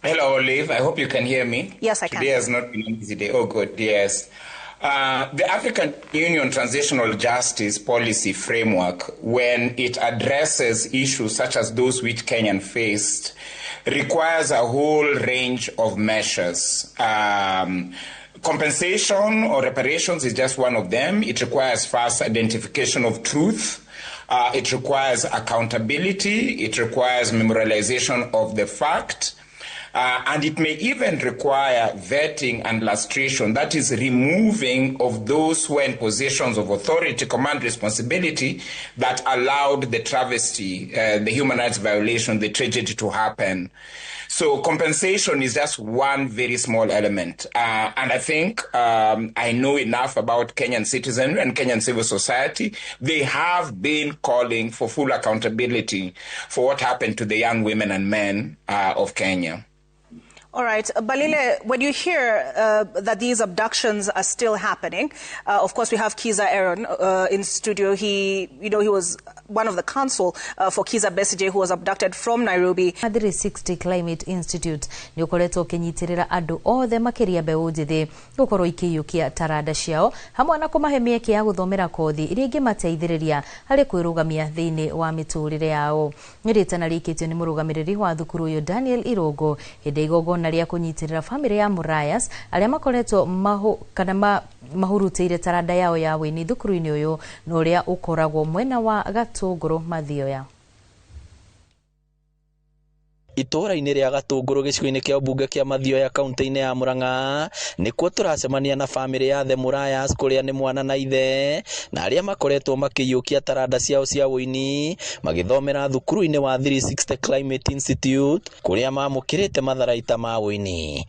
Hello, Olive. I hope you can hear me. Yes, I can. Today has not been an easy day. Oh, good. Yes. The African Union Transitional Justice Policy Framework, when it addresses issues such as those which Kenyan faced, requires a whole range of measures. Compensation or reparations is just one of them. It requires fast identification of truth. It requires accountability. It requires memorialization of the fact. And it may even require vetting and lustration, that is, removing of those who are in positions of authority, command, responsibility that allowed the travesty, the human rights violation, the tragedy to happen. So compensation is just one very small element. And I think I know enough about Kenyan citizens and Kenyan civil society. They have been calling for full accountability for what happened to the young women and men of Kenya. All right. Balile, when you hear that these abductions are still happening, of course, we have Kiza Aaron in studio. He, you know, he was one of the counsel for Kizza Besigye, who was abducted from Nairobi. 360 Climate Institute nĩ ũkoretwo ũkĩnyitĩrĩra andũ othe, makĩria mbeũ njĩthĩ, gũkorwo ikĩiyũkia taranda ciao hamwe na kũmahe mĩeke ya gũthomera kothi iria ingĩmateithĩrĩria harĩ kwĩrũgamia thĩinĩ wa mĩtũrĩre yao. Nĩ rĩtana rĩikĩtio nĩ mũrũgamĩrĩri wa thukuru ũyũ Daniel Irũngũ hĩndĩ ya igongona rĩa kũnyitĩrĩra bamĩrĩ ya Murayas arĩa makoretwo mahu, kana ma, mahurutĩire taranda yao ya wĩini thukuru-inĩ ũyũ na ũrĩa ũkoragwo mwena wa Gatũngũrũ, Mathioya. Itũũra-inĩ rĩa Gatũngũrũ, gĩcigo-inĩ kĩa mbunge kĩa Mathioya, kaunti-inĩ ya Murang'a, nĩkuo tũracemania na bamĩrĩ ya The Murayas, kũrĩa nĩ mwana na ithe na arĩa makoretwo makĩiyũkia taranda ciao cia ũini magĩthomera thukuru-inĩ wa 360 Climate Institute, kũrĩa mamũkĩrĩte matharaita ma ũini.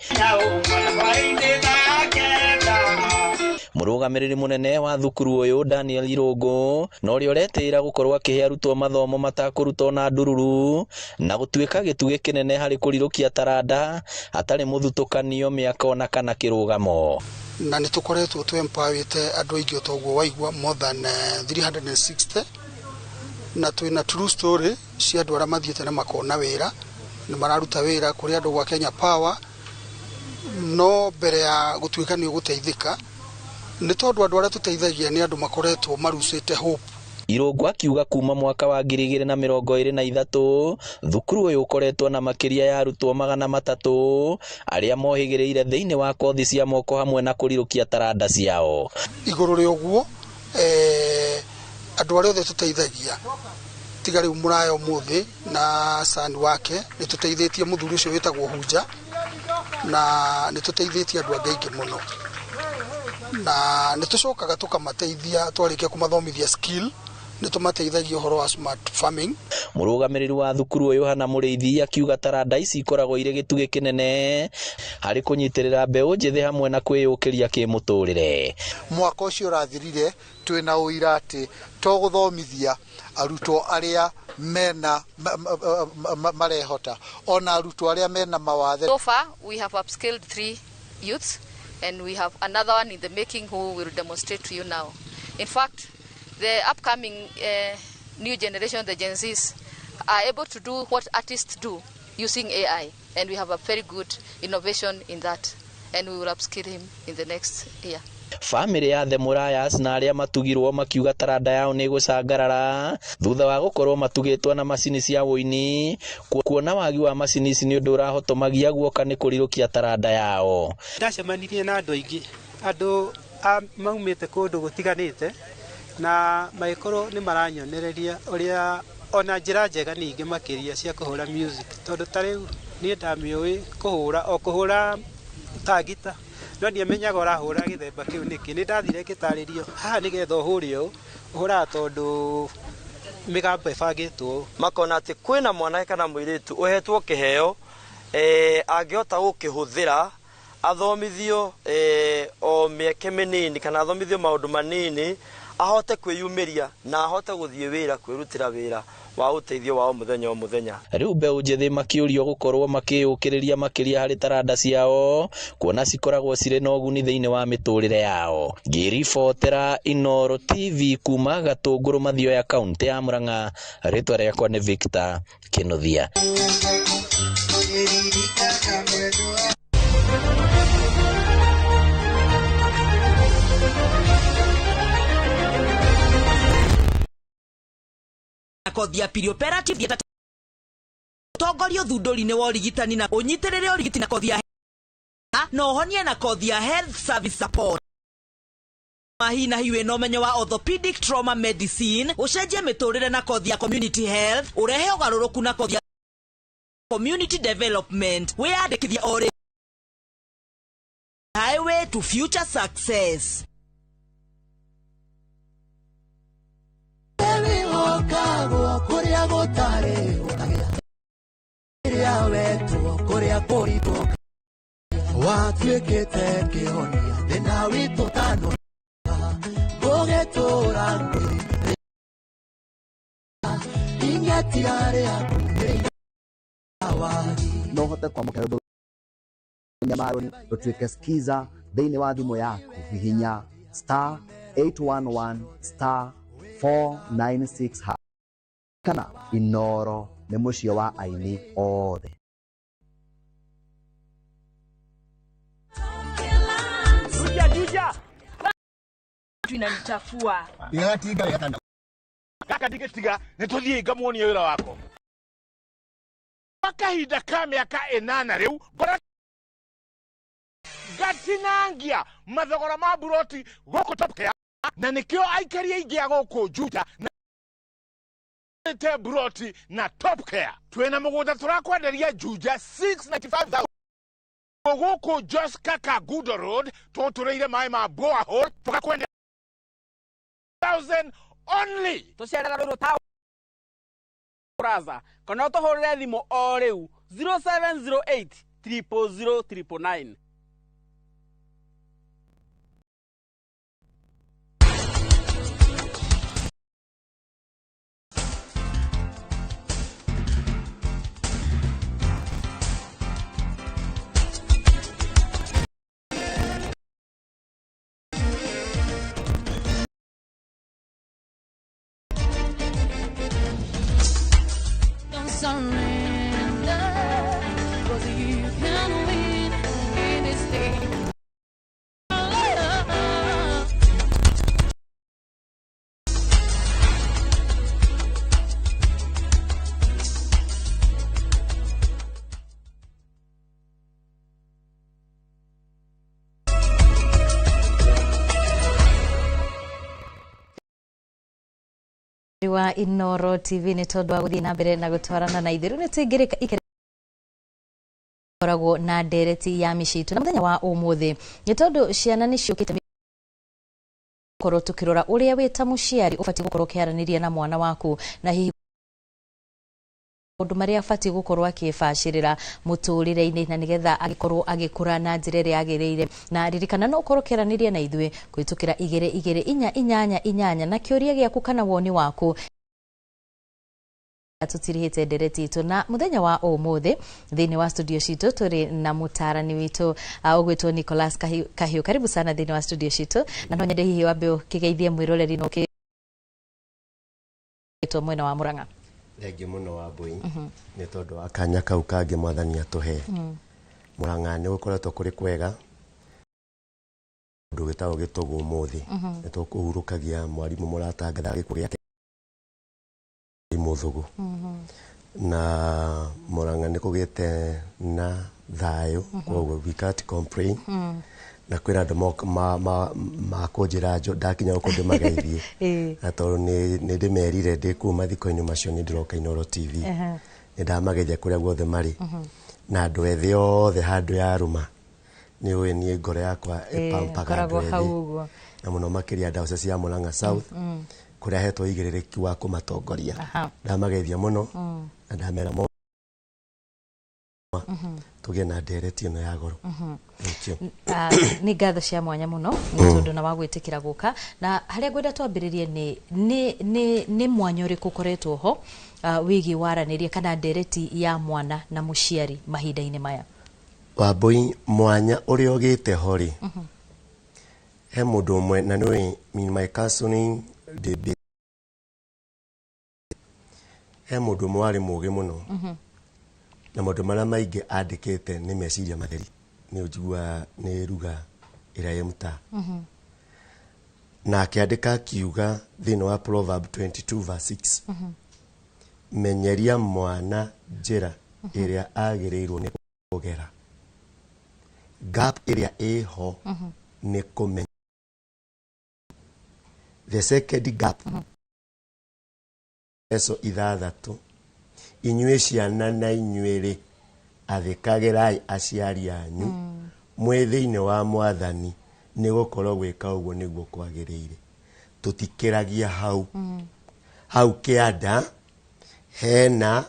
Mũrũgamĩrĩri mũnene wa thukuru ũyũ Daniel Irũngũ na ũrĩa ũretĩĩra gũkorwo akĩhe arutwo mathomo matakũrutwo na ndururu na gũtuĩka gĩtugĩ kĩnene harĩ kũrirũkia taranda hatarĩ mũthutũkanio, mĩaka ona kana kĩrũgamo. Na nĩ tũkoretwo twempawĩte andũ aingĩ toguo waigua, more than 360, na twĩna true story cia andũ arĩa mathiĩte na makona wĩra, nĩ mararuta wĩra kũrĩ andũ gwa Kenya Power. No mbere ya gũtuĩka nĩ ũgũteithĩka, nĩ tondũ andũ arĩa tũteithagia nĩ andũ makoretwo marucĩte hope. Irũngũ akiuga kuma mwaka wa 2023 thukuru ũyũ ũkoretwo na makĩria ya arutwo 300 arĩa mohĩgĩrĩire thĩinĩ wa kothi cia moko hamwe na kũrirũkia taranda ciao. Igũrũ rĩa ũguo, andũ arĩa othe tũteithagia, tiga rĩu Mũraya ũmũthĩ na son wake, nĩ tũteithĩtie mũthuri ũcio wĩtagwo Hunja, na nĩ tũteithĩtie andũ angĩ aingĩ mũno, na nĩ tũcokaga tũkamateithia twarĩkia kũmathomithia skill, nĩ tũmateithagia ũhoro wa smart farming. Mũrũgamĩrĩri wa thukuru ũyũ Hana Mũrĩithi akiuga taranda ici ikoragwo irĩ gĩtugĩ kĩnene harĩ kũnyitĩrĩra mbeũ njĩthĩ hamwe na kwĩyũkĩria kĩmũtũrĩre. Mwaka ũcio ũrathirire twĩna ũira atĩ to gũthomithia arutwo arĩa mena marehota, ona arutwo arĩa mena mawathe. So far we have upskilled three youths and we have another one in the making who will demonstrate to you now. In fact, the upcoming new generation, the Gen Zs, are able to do what artists do using AI, and we have a very good innovation in that, and we will upskill him in the next year. Bamĩrĩ ya The Murayas na arĩa matugirwo makiuga taranda yao nĩ gũcangarara thutha wa gũkorwo matugĩtwo na macini cia ũini, kuona wagi wa macini ici nĩ ũndũ ũrahotomagia guoka nĩ kũrirũkia taranda yao. Ndacemanirie na andũ aingĩ, andũ a maumĩte kũndũ gũtiganĩte, na magĩkorwo nĩ maranyonereria ũrĩa ona njĩra njega ningĩ makĩria cia kũhũra music, tondũ ta rĩu niĩ ndamĩũĩ kũhũra o kũhũra ta ngita, no ndiamenyaga ũrahũra gĩthemba kĩu nĩkĩ. Nĩ ndathire ngĩtarĩrio haha nĩgetha ũhũre ũũ ũhũraga tondũ mĩgambo ĩbangĩtwo. Makona atĩ kwĩna mwanake kana mũirĩtu ũhetwo kĩheo, angĩhota gũkĩhũthĩra athomithio o mĩeke mĩnini kana athomithio maũndũ manini, ahote kwĩyumĩria na ahote gũthiĩ wĩra, kwĩrutĩra wĩra wa ũteithio wa o mũthenya o mũthenya. Rĩu mbeũ njĩthĩ makĩũrio gũkorwo makĩyũkĩrĩria makĩria harĩ taranda ciao, kuona cikoragwo cirĩ na ũguni thĩinĩ wa mĩtũrĩre yao. Ngĩribotera Inooro TV kuma Gatũngũrũ, Mathioya, kaunti ya Murang'a, rĩtwa rĩakwa nĩ Victor Kĩnuthia. Kothi ya perioperative theatre, tongoria ũthundũri-inĩ wa ũrigitani na ũnyitĩrĩre ũrigiti na kothi ya na ũhonie na kothi ya health service support hi na hi. Wĩna ũmenyo wa orthopedic trauma medicine, ũcenjie mĩtũrĩre na kothi ya community health, ũrehe ũgarũrũku na kothi ya community development. Wĩyandĩkithie o rĩ. Highway to future success. Wĩhokagwo kũrĩa gũtarĩ gũtagĩa, rĩrĩa wetwo kũrĩa kũritũ watuĩkĩte kĩhonia thĩna witũ tano gũgĩtũra ing'etia rĩaku nĩ No ũhote kwamũkĩra rwĩmbo nyamarũni rũtuĩke skiza thĩinĩ wa thimũ yaku. Hihinya *811*496 hash. Kana Inoro nĩ mũciĩ wa aini othe. Juja, juja. Inanichafua. Gaka ndigĩtiga nĩ tũthiĩ ngamuonie wĩra wakwa kwa kahinda ka mĩaka 8 rĩu ngora ngatinangia mathogora ma buroti gũkũ Top Care, na nĩkĩo aikari aingĩ a gũkũ Juja na te buroti na Top Care. Twĩna mũgũnda tũrakwenderia Juja 695,000 gũkũ Joska Kangundo Road, tũtũrĩire maĩ ma borehole, tũgakwenderia 1000 only. Tũcerera Rũirũ Town Plaza kana ũtũhũrĩre thimũ o rĩu 0708 000 999. Don't surrender, 'cause you can win in this thing. Love. Wa Inoro TV, nĩ tondũ wa gũthiĩ na mbere na gũtwarana na ithuĩ. Rĩu nĩ tũingĩre koragwo na ndereti ya mĩciĩ itũ na mũthenya wa ũmũthĩ, nĩ tondũ ciana nĩ ciũkĩte korwo tukĩrora ũrĩa wĩ ta mũciari ũbatiĩ gũkorwo ũkĩaranĩria na mwana waku, na hihi maũndũ marĩa abatiĩ gũkorwo akĩbacĩrĩra mũtũrĩre-inĩ, na nĩgetha agĩkorwo agĩkũra na njĩra ĩrĩa yagĩrĩire. Na ririkana no ũkorwo ũkĩaranĩria na ithuĩ kũhĩtũkĩra 22488 na kĩũria gĩaku kana woni waku. Tũtirihĩte ndereti itũ na mũthenya wa ũmũthĩ thĩinĩ wa studio citũ tũrĩ na mũtarani witũ ũgwĩtwo Nicholas Kahiu. Karibu sana thĩinĩ wa studio citũ, na no nyende hihi wambe ũkĩgeithie mwĩroreri na ũkĩtwo mwena wa Murang'a. Thengiũ mũno wa mbũi nĩ tondũ wa kanya kau kangĩ mwathani atũhe. Mũrang'a nĩ gũkoretwo kũrĩ kwega, ũndũ wĩtagwo gĩtũgũ ũmũthĩ nĩ tũkũhurũkagia mwarimũ mũratangatha gĩkuũ gĩake Mũthũgũ, na Mũrang'a nĩ kũgĩte na thayũ, koguo we can't complain. Na kwĩna andũ makũnjĩra ndakinya gũkũ ndĩmageithie, na tondũ nĩ ndĩmerire ndĩ kũu mathiko-inĩ macio nĩ ndĩroka Inooro TV, nĩ ndamageithia kũrĩa guothe marĩ, na andũ ethĩ othe handũ yarũma nĩ ũĩ niĩ ngoro yakwa ĩpampaga andũ Ngoragwo hau ethĩ ũguo. Na mũno makĩria ndaoce cia Murang'a South, kũrĩa hetwo ũigĩrĩrĩki wa kũmatongoria. Ndamageithia mũno na ndamera mo tũgĩe na ndereti ĩno ya goro. Thank you. Nĩ ngatho cia mwanya mũno nĩ tondũ na wa gwĩtĩkĩra gũka. Na harĩa ngwenda twambĩrĩrie nĩ mwanya ũrĩkũ ũkoretwo ho wĩgiĩ waranĩria kana ndereti ya mwana na mũciari mahinda-inĩ maya? Wambũi, mwanya ũrĩa ũgĩte ho rĩ, he mũndũ ũmwe na nĩũĩ in my counseling debate, he mũndũ ũmwe warĩ mũgĩ mũno. Na maũndũ marĩa maingĩ andĩkĩte nĩ meciria matheri, nĩ ũnjiguaga nĩ ruga ĩrĩa ĩ mũtaa. Na akĩandĩka akiuga thĩinĩ wa Proverb 22 verse 6, menyeria mwana njĩra ĩrĩa agĩrĩirwo nĩ kũgera. Gap ĩrĩa ĩho nĩ kũmenya. The second gap, Efeso 6, inyuĩ ciana na inyuĩ rĩ, athĩkagĩrai aciari anyu mwĩ thĩinĩ wa Mwathani, nĩ gũkorwo gwĩka ũguo nĩguo kwagĩrĩire. Tũtikĩragia hau. Hau kĩanda hena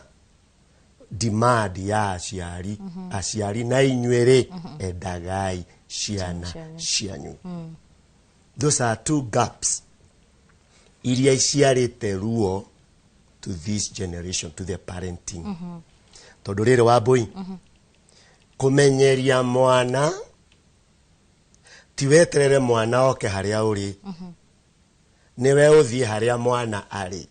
demand ya aciari. Aciari na inyuĩ rĩ, endagai ciana cianyu. Those are two gaps iria iciarĩte ruo to this generation, to the parenting. Tondũ rĩrĩ, Wambũi, kũmenyeria mwana ti weterere mwana oke harĩa ũrĩ, nĩwe ũthiĩ harĩa mwana arĩ.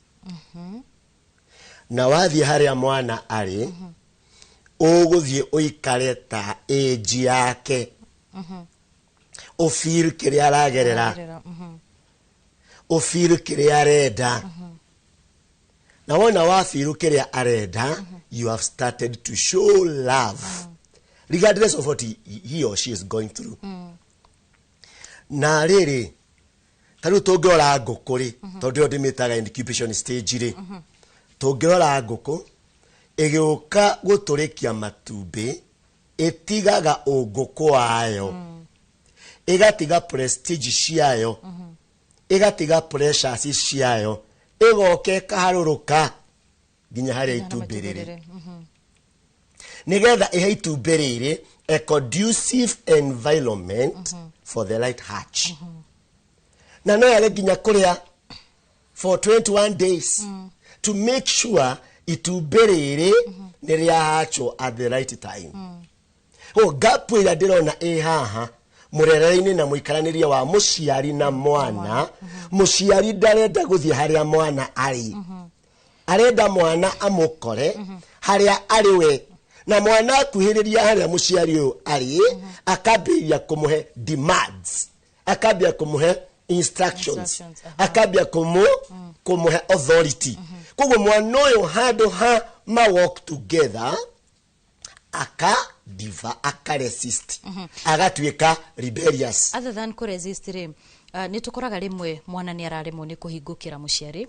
Na wathiĩ harĩa mwana arĩ, ũgũthiĩ ũikare ta age yake, ũfeel kĩrĩa aragerera, ũfeel kĩrĩa arenda. Na wona wafeel kĩrĩa arenda, you have started to show love regardless of what he or she is going through. Na rĩrĩ, ta rĩu tũngĩrora ngũkũ rĩ, tondũ ĩyo ndĩmĩtaga incubation stage rĩ, tũngĩrora ngũkũ ĩgĩũka gũtũrĩkia matumbĩ, ĩtigaga ũngũkũ wayo, ĩgatiga prestige ciayo, ĩgatiga pressures ciayo, ĩgoka ĩkaharũrũka nginya harĩa itumbĩ rĩrĩ, nĩgetha ĩhe itumbĩ rĩrĩ a conducive environment for the right hatch. Na no yage nginya kũrĩa for 21 days to make sure itumbĩ rĩrĩ nĩ rĩahachwo at the right time. O gap ĩrĩa ndĩrona ĩ haha mũrerere-inĩ na mũikaranĩrie wa mũciari na mwana, mũciari ndarenda gũthiĩ harĩa mwana arĩ, arenda mwana amũkore harĩa arĩ we. Na mwana akuhĩrĩria harĩa mũciari ũyũ arĩ, akambĩrĩria kũmũhe demands, akambia kũmũhe instructions, Instructions, akambia kũmũhe authority. Koguo mwana ũyũ, handũ ha ma walk together, aka diva, aka resist, agatuĩka rebellious. Other than kũresist rĩ, nĩ tũkoraga rĩmwe mwana nĩ araremwo nĩ kũhingũkĩra mũciari.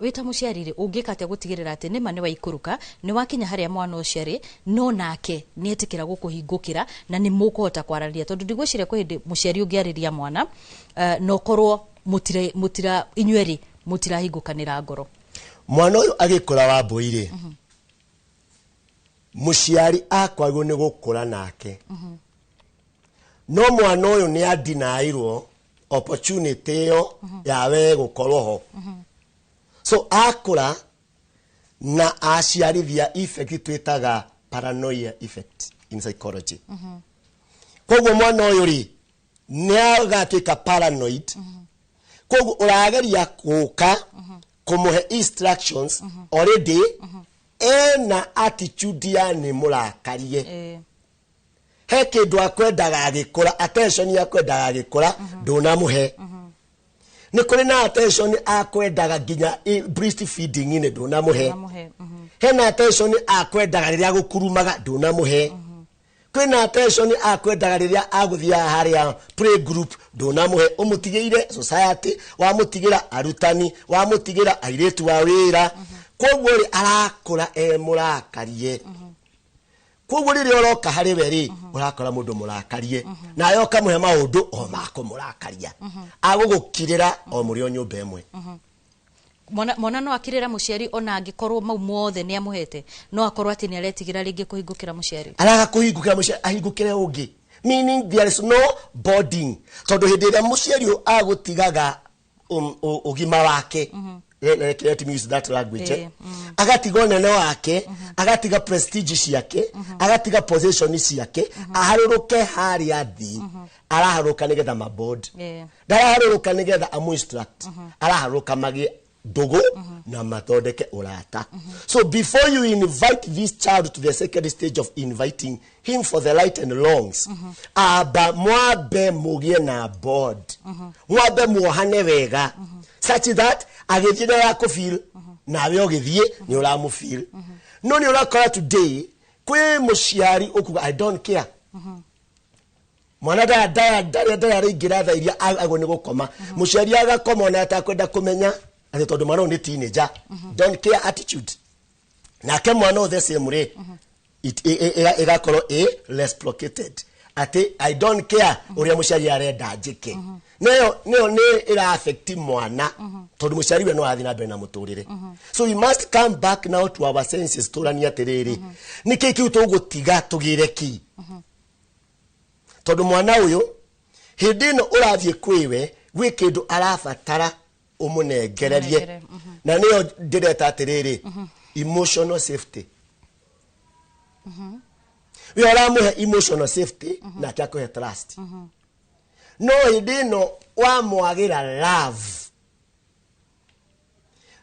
Wĩ ta mũciari rĩ, ũngĩka atĩa gũtigĩrĩra atĩ nĩma nĩ waikũrũka, nĩ wakinya harĩa mwana ũcio arĩ, no nake nĩ etĩkĩra gũkũhingũkĩra na nĩ mũkũhota kwaranĩria? Tondũ ndigwĩciria kwĩ hĩndĩ mũciari ũngĩarĩria mwana na ũkorwo mũtira mũtira inyuerĩ mũtirahingũkanĩra ngoro. Mwana ũyũ agĩkũra, Wambũi rĩ, mũciari akwagwo nĩ gũkũra nake, no mwana ũyũ nĩ andinairwo opportunity ĩyo ya we gũkorwo ho. So akũra na aciarithia effect twĩtaga paranoia effect in psychology. Koguo mwana ũyũ rĩ, nĩ agatuĩka paranoid. Koguo ũrageria gũka kũmũhe instructions, already ena attitude ya nĩ mũrakarie. He kĩndũ akwendaga agĩkũra, attention akwendaga agĩkũra, ndũnamũhe. Nĩ kũrĩ na attention akwendaga nginya breastfeeding-inĩ, ndũnamũhe. Ndũnamũhe. Hena attention akwendaga rĩrĩa gũkurumaga, ndũnamũhe. Kwĩna attention akwendaga rĩrĩa agũthiaga harĩa play group, ndũnamũhe. Ũmũtigĩire society, wamũtigĩra arutani, wamũtigĩra airĩtu a wĩra. Koguo rĩ, arakũra e mũrakarie. Koguo rĩrĩa ũroka harĩ we rĩ, ũrakora mũndũ mũrakarie, nawe ũkamũhe maũndũ o makũmũrakaria, agũgũkirĩra o mũrĩ o nyũmba ĩmwe. Mwana no akirĩra mũciari ona angĩkorwo mau mothe nĩ amũhete, no akorwo atĩ nĩ aretigĩra rĩngĩ kũhingũkĩra mũciari? Araga kũhingũkĩra mũciari, ahingũkĩre ũngĩ, meaning there is no bonding. Tondũ hĩndĩ ĩrĩa mũciari ũyũ agũtigaga ũgima wake, let me use that language, eh? Agatiga ũnene wake, agatiga prestige ciake, agatiga position ciake, aharũrũke harĩa thĩ, araharũrũka nĩgetha mabond. Ndaraharũrũka nĩgetha amũ instruct, araharũrũka magĩe Ndũgũ na mathondeke ũrata. So before you invite this child to the second stage of inviting him for the right and wrongs, amba mwambe mũgĩe na board, mwambe muohane wega such that agĩthiĩ nĩ arakũfeel, nawe ũgĩthiĩ nĩ ũramũfeel. No nĩ ũrakora today kwĩ mũciari ũkuga, "I don't care." Mwana ndarĩa araingĩra thaa iria agwo nĩ gũkoma, mũciari agakoma ona atakwenda kũmenya atĩ tondũ mwana ũyũ nĩ teenager. Don't care attitude. Nake mwana ũyũ the same rĩ, ĩgakorwo ĩ reciprocated atĩ I don't care ũrĩa mũciari arenda njĩke. Nĩyo nĩ ĩra affect mwana tondũ mũciari we no arathiĩ na mbere na mũtũrĩre. So we must come back now to our senses, tũranie atĩrĩrĩ, nĩkĩ kĩu tũgũtiga tũgĩre ki? Tondũ mwana ũyũ hĩndĩ ĩno ũrathiĩ kwĩwe gwĩ kĩndũ arabatara ũmũnengererie. Ũmũnengere, Na nĩyo ndĩreta atĩrĩrĩ, emotional safety. We ũramũhe emotional safety, nake akũhe trust. No hĩndĩ ĩno wamwagĩra love,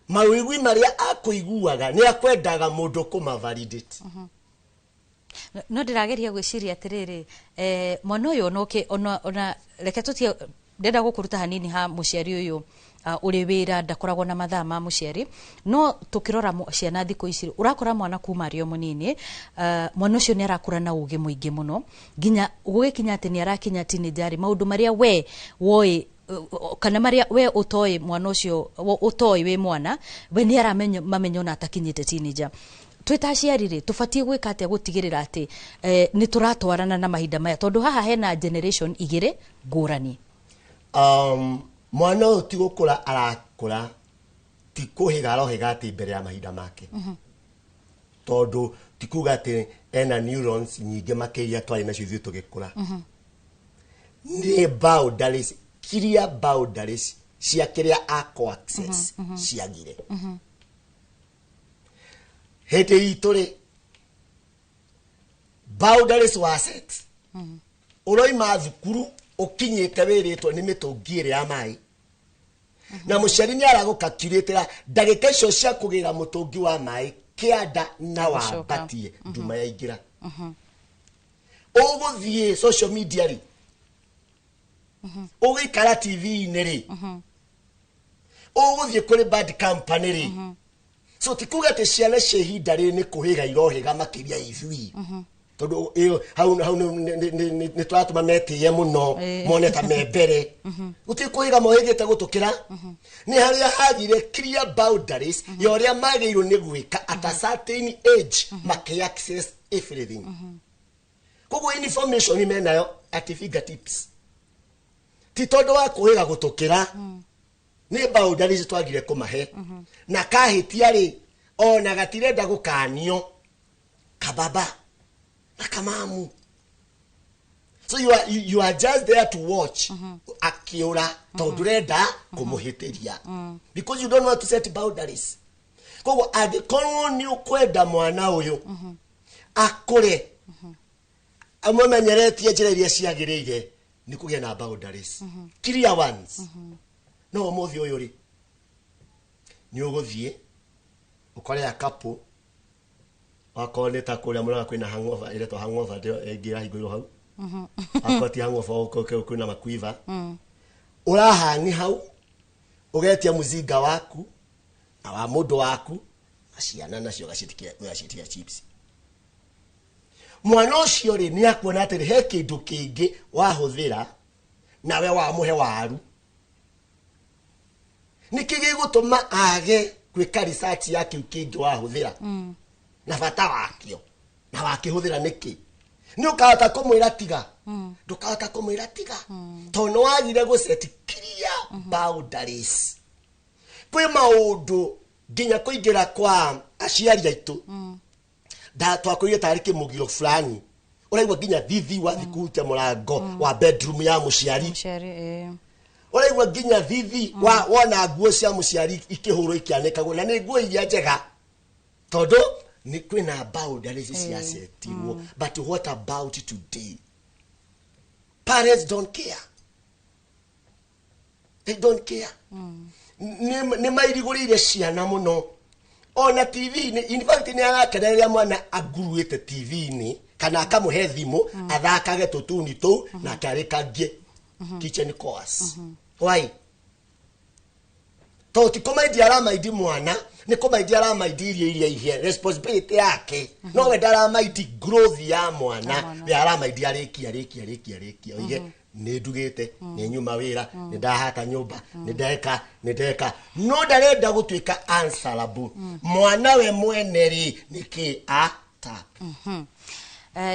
mawĩgwi marĩa akũiguaga nĩ akwendaga mũndũ kũma validate. No ndĩrageria gwĩciria atĩrĩrĩ, mwana ũyũ ona ona reke tũtie, ndĩrenda gũkũruta hanini ha mũciari ũyũ ũrĩ wĩra, ndakoragwo na mathaa ma mũciari. No tũkĩrora ciana thikũ ici, ũrakora mwana kuma arĩ o mũnini, mwana ũcio nĩ arakũra na ũgĩ mũingĩ mũno nginya gũgĩkinya atĩ nĩ arakinya teenager rĩ, maũndũ marĩa we woĩ kana marĩa we ũtoĩ, mwana ũcio ũtoĩ wĩ mwana, we nĩ aramenya mamenya ona atakinyĩte teenager. Twĩ ta aciari rĩ, tũbatiĩ gwĩka atĩa gũtigĩrĩra atĩ nĩ tũratwarana na mahinda maya, tondũ haha hena generation igĩrĩ ngũrani? Mwana ũyũ ti gũkũra arakũra, ti kũhĩga arohĩga atĩ mbere ya mahinda make, tondũ ti kuga atĩ ena neurons nyingĩ makĩria twarĩ nacio ithuĩ tũgĩkũra. Nĩ boundaries, clear boundaries cia kĩrĩa akũ access ciagire. Hĩndĩ itũ rĩ, boundaries wa set ũroima thukuru ũkinyĩte wĩrĩtwo nĩ mĩtũngi ĩrĩ ya maĩ, na mũciari nĩ aragũkakiurĩtĩra ndagĩka icio cia kũgĩra mũtũngi wa maĩ kĩanda na Gũcoka. Wambatie nduma yaingĩra, ũgũthiĩ social media rĩ, ũgũikara TV-inĩ rĩ, ũgũthiĩ kũrĩ bad company rĩ. So ti kuga atĩ ciana cia ihinda rĩrĩ nĩ kũhĩga irohĩga makĩria ithuĩ, tondũ ĩyo hau nĩ tũratũma metĩye mũno, mone ta me mbere. Gũtirĩ kũhĩga mohĩgĩte gũtũkĩra, nĩ harĩa hagire clear boundaries ya ũrĩa magĩrĩirwo nĩ gwĩka at a certain age makĩ access everything. Koguo information menayo at fingertips ti tondũ wa kũhĩga gũtũkĩra, nĩ boundaries twagire kũmahe. Na kahĩtia rĩ, ona gatirenda gũkanio kababa na kamamu. So you are just there to watch akiũra tondũ ndũrenda kũmũhĩtĩria because you don't want to set boundaries. Koguo angĩkorwo nĩ ũkwenda mwana ũyũ akũre amũmenyeretie njĩra iria ciagĩrĩire, nĩ kũgĩa na boundaries, clear ones. No ũmũthĩ ũyũ rĩ, nĩ ũgũthiĩ ũkore a couple, wakorwo nĩ ta kũrĩa mũraga kwĩna hangover ĩretwo hangover, ndĩyo ĩngĩ ĩrahingũirwo hau. Akorwo ti hangover, kwĩna makuiva ũrahang'i hau, ũgetia mũzinga waku na wa mũndũ waku na ciana nacio ũgaciĩtia chips. Mwana ũcio rĩ, nĩ akuona atĩrĩ he kĩndũ kĩngĩ wahũthĩra nawe wamũhe waru. Nĩkĩ gĩgũtũma age gwĩka research ya kĩu kĩngĩ wahũthĩra na bata wakĩo na wakĩhũthĩra nĩkĩ? Nĩ ũkahota kũmwĩra tiga? Ndũkahota kũmwĩra tiga tondũ nĩ wagire gũ set clear boundaries. Kwĩ maũndũ nginya kũingĩra kwa aciari aitũ twakũrire tarĩ kĩmũgiro fulani, ũraigua nginya thithi wathiĩ kũhutia mũrango wa bedroom ya mũciari. Mũciari, ĩĩ. Ũraigua nginya thithi wa wona nguo cia mũciari ikĩhũrwo ikĩanĩkagwo, na nĩ nguo iria njega, tondũ nĩ kwĩna boundaries ciacetirwo. But what about today? Parents don't care, they don't care. Nĩ mairigũrĩire ciana mũno ona TV-inĩ. In fact, nĩ arakenerera mwana anguruĩte TV-inĩ kana akamũhe thimũ athakage tũtuni tũu nake arĩkangie kitchen course. Why? Tondũ ti kũmaindi aramaindi mwana, nĩ kũmaindi aramaindi irio iria ihie, responsibility yake, no we ndaramaindi growth ya mwana. We aramaindi arĩkia arĩkia arĩkia arĩkia, oige nĩ ndugĩte, nĩ nyuma wĩra, nĩ ndahata nyũmba, nĩ ndeka, nĩ ndeka, no ndarenda gũtuĩka answerable. Mwana we mwene rĩ, nĩkĩ a tap?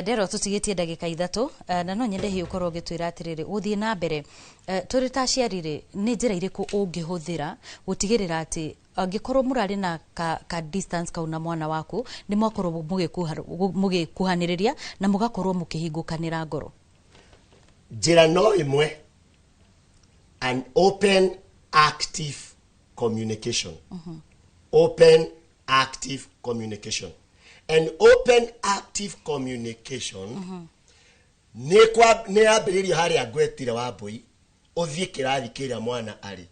Ndero tũtigĩtie ndagĩka 3, na no nyende hihi ũkorwo ũgĩtwĩra atĩrĩrĩ, gũthiĩ na mbere, tũrĩ ta aciari rĩ, nĩ njĩra irĩkũ ũngĩhũthĩra gũtigĩrĩra atĩ angĩkorwo mũrarĩ na ka distance kau na mwana waku, nĩ mwakorwo mũgĩkuhanĩrĩria na mũgakorwo mũkĩhingũkanĩra ngoro? Njĩra no ĩmwe, an open, active communication. Open, active communication. And open, active communication nĩ kwa nĩ yambĩrĩrio harĩa ngwetire wa mbũi, ũthiĩ kĩrathi kĩrĩa mwana arĩ,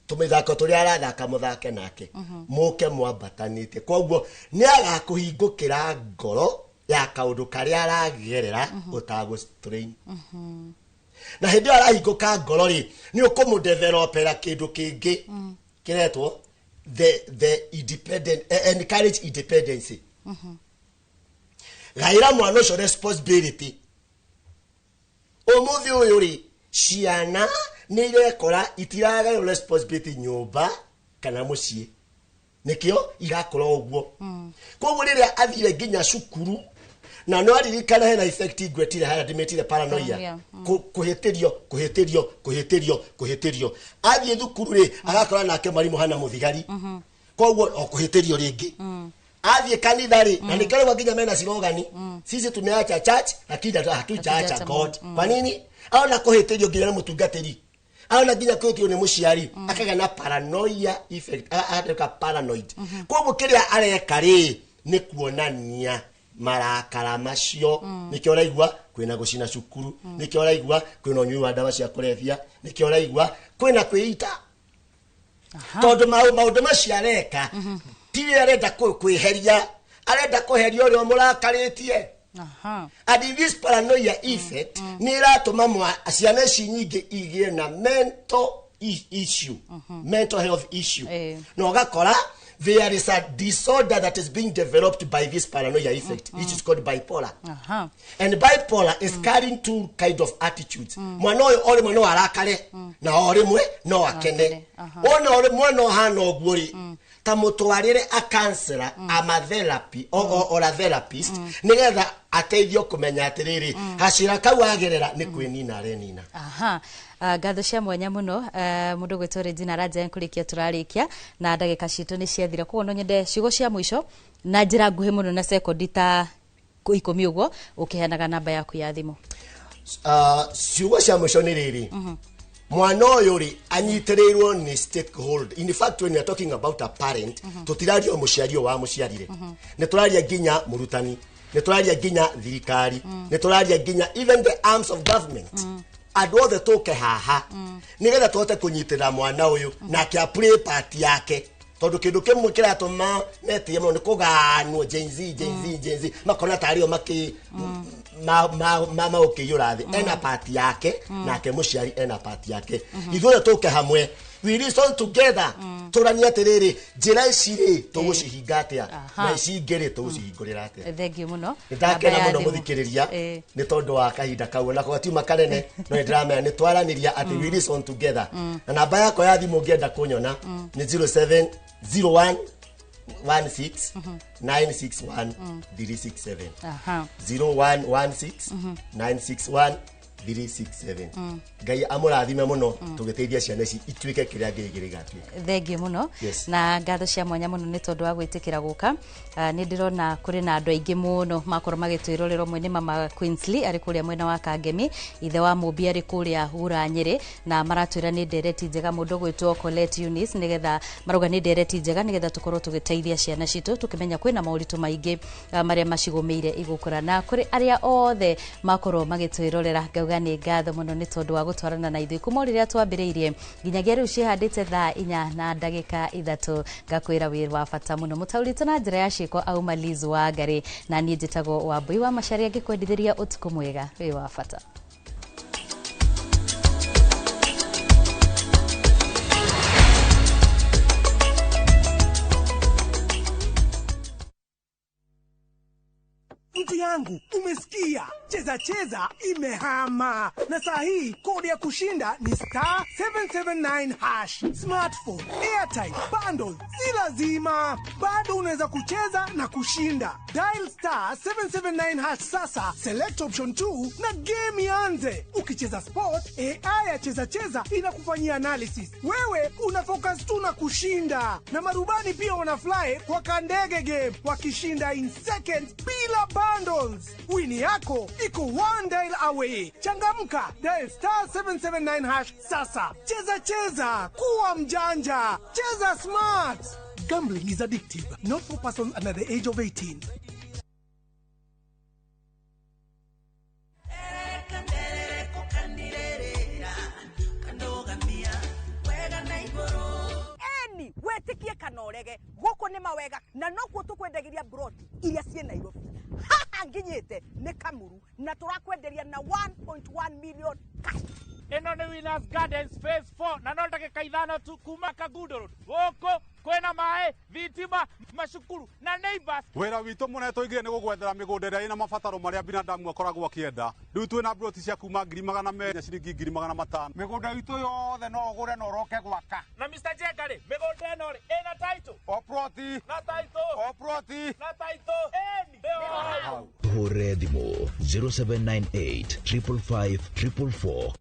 tũmĩthako tũrĩa arathaka mũthake nake, mũke mwambatanĩtie. Koguo nĩ agakũhingũkĩra ngoro ya kaũndũ karĩa aragerera ũtagũ strain. Na hĩndĩ ĩyo arahingũka ngoro rĩ, nĩ ũkũmũdevelopera kĩndũ kĩngĩ kĩretwo the independent, encourage independency. Gaĩra mwana ũcio responsibility. Ũmũthĩ ũyũ rĩ, ciana nĩ irekora itiragaĩrwo responsibility nyũmba kana mũciĩ, nĩkĩo irakũra ũguo. Koguo rĩrĩa athire nginya cukuru, na no aririkana hena effect ngwetire harĩa ndĩmĩtire paranoia. Paranoia. Kũhĩtĩrio, kũhĩtĩrio, kũhĩtĩrio, kũhĩtĩrio. Athiĩ thukuru rĩ, agakora nake mwarimũ hana mũthigari, koguo o kũhĩtĩrio rĩngĩ. Athiĩ kanitha rĩ, na nĩkĩo nginya mena slogan, "Sisi tumeacha church lakini hatujaacha Hatujaacha God." Mungu. Kwa nini? Aona kũhĩtĩrio nginya nĩ mũtungatĩri, aona nginya kũhĩtĩrio nĩ mũciari, akagĩa na paranoia effect, agatuĩka paranoid. Koguo kĩrĩa areka rĩ, nĩ kuonania marakara macio. Nĩkĩo ũraigua kwĩna gũcina cukuru, nĩkĩo ũraigua kwĩna ũnyui wa ndawa cia kũrebia, nĩkĩo ũraigua kwĩna kwĩita, tondũ maũndũ macio areka ti arenda kwĩheria, arenda kũheria ũrĩa ũmũrakarĩtie. And this paranoia effect nĩ ĩratũma ciana ici nyingĩ igĩe na mental issue, mental health issue, na ũgakora there is a disorder that is being developed by this paranoia effect, which is called bipolar. And bipolar is carrying two kind of attitudes. Mwana ũyũ o rĩmwe no arakare na o rĩmwe no akene. Wona o mwana ũhana ũguo rĩ, ta mũtwarĩre a counselor, ama therapy or a therapist, nĩgetha ateithio kũmenya atĩrĩrĩ, hacira kau agerera nĩ kwĩnina arenina. Aha. Ngatho cia mwanya mũno, mũndũ gwĩtwo Regina Raja. Kũrĩkia tũrarĩkia na ndagĩka citũ nĩ ciathira, koguo no nyende ciugo cia mũico na njĩra nguhĩ mũno na sekondi ta 10 ũguo, ũkĩheanaga namba yaku ya thimũ. Ciugo cia mũico nĩ rĩrĩ, mwana ũyũ rĩ, anyitĩrĩirwo nĩ stakeholder. In fact, when you are talking about a parent, tũtiraria o mũciari ũyũ wa mũciarire, nĩ tũraria nginya mũrutani, nĩ tũraria nginya thirikari, nĩ tũraria nginya even the arms of government. Andũ othe tũke haha nĩgetha tũhote kũnyitĩrĩra mwana ũyũ nake a play part yake, tondũ kĩndũ kĩmwe kĩratũma metie mũno nĩ kũganwo Gen Z, Gen Z, Gen Z, makona tarĩ o makĩ maũkĩiyũra thĩ. Ena part yake, nake mũciari ena part yake. Ithuothe tũke hamwe, we reason together, tũranie atĩrĩrĩ, njĩra ici rĩ, tũgũcihinga atĩa, na ici ingĩ rĩ, tũgũcihingũrĩra atĩa. Thank you mũno. Nĩ ndakena Namba ya mũno, thimũ. mũthikĩrĩria, nĩ tondũ wa kahinda kau onako gatiuma kanene, no nĩ ndĩramenya nĩ twaranĩria atĩ we reason together. Na namba yakwa ya thimũ ũngĩenda kũnyona nĩ 0701 16 961 367. 0116 961 367. Ngai amũrathime mũno, tũgĩteithia ciana ici ituĩke kĩrĩa Ngai gĩgatuĩka. Thengiũ mũno. Yes. Na ngatho cia mwanya mũno nĩ tondũ wa gwĩtĩkĩra gũka. Nĩ ndĩrona kũrĩ na andũ aingĩ mũno makorwo magĩtwĩrorera. Ũmwe nĩ mama Queensley arĩ kũrĩa mwena wa Kangemi, ithe wa Mũmbi arĩ kũrĩa Hura Nyĩrĩ, na maratwĩra nĩ ndereti njega. Mũndũ ũgwĩtwo Colette Eunice, nĩgetha marauga nĩ ndereti njega, nĩgetha tũkorwo tũgĩteithia ciana citũ, tũkĩmenya kwĩna moritũ maingĩ, marĩa macigũmĩire igũkũra. Na kũrĩ arĩa othe makorwo magĩtwĩrorera, ngauga Ndauga nĩ ngatho mũno nĩ tondũ wa gũtwarana na ithuĩ kuma o rĩrĩa twambĩrĩirie nginyagia rĩu ciĩhandĩte thaa 4:03. Ngakwĩra wĩ wa bata mũno. Mũtaũrĩtwo na njĩra ya ciĩko auma Liz wa Ngarĩ, na niĩ njĩtagwo Wambui wa Macharia, ngĩkwendithĩria ũtukũ mwega, wĩ wa bata. Mtu yangu, umesikia? Cheza Cheza imehama, na saa hii kodi ya kushinda ni star 779 hash. Smartphone, airtime, bundle si lazima, bado unaweza kucheza na kushinda. Dial star 779 hash sasa, select option 2 na game ianze. Ukicheza sport, AI ya Cheza Cheza inakufanyia analysis. Wewe una focus tu na kushinda, na marubani pia wanafly kwa kandege game wakishinda in seconds bila bundles. Wini yako iko one dial away. Changamka, dial star 779 hash sasa. Cheza Cheza, kuwa mjanja, cheza smart. Gambling is addictive, not for persons under the age of 18. Eni wetikie kana urege guku ni mawega na nokuo tukwendagiria broti iria ciĩ Nairobi. Haha nginyite ni Kamuru na turakwenderia na 1.1 million cash. Ĩno nĩ Winners Gardens phase 4 na no ndagĩka 5 tu kuma Kangundo Road. Gũkũ kwĩna maĩ, thitima, macukuru na neighbors. Wĩra witũ mũnene tũigire nĩ gũgwethera mĩgũnda ĩrĩa ĩna mabataro marĩa binadamu akoragwo akĩenda. Rĩu twĩna broti cia kuma 200,000 na ciringi 500,000. Mĩgũnda itũ yothe no ũgũre na ũroke gwaka. Na Mr. Jenga rĩ, mĩgũnda ĩno rĩ ĩna title. O ploti. Na title. O ploti. Na title. Ĩni. Tũhũre thimũ 0798 555 444.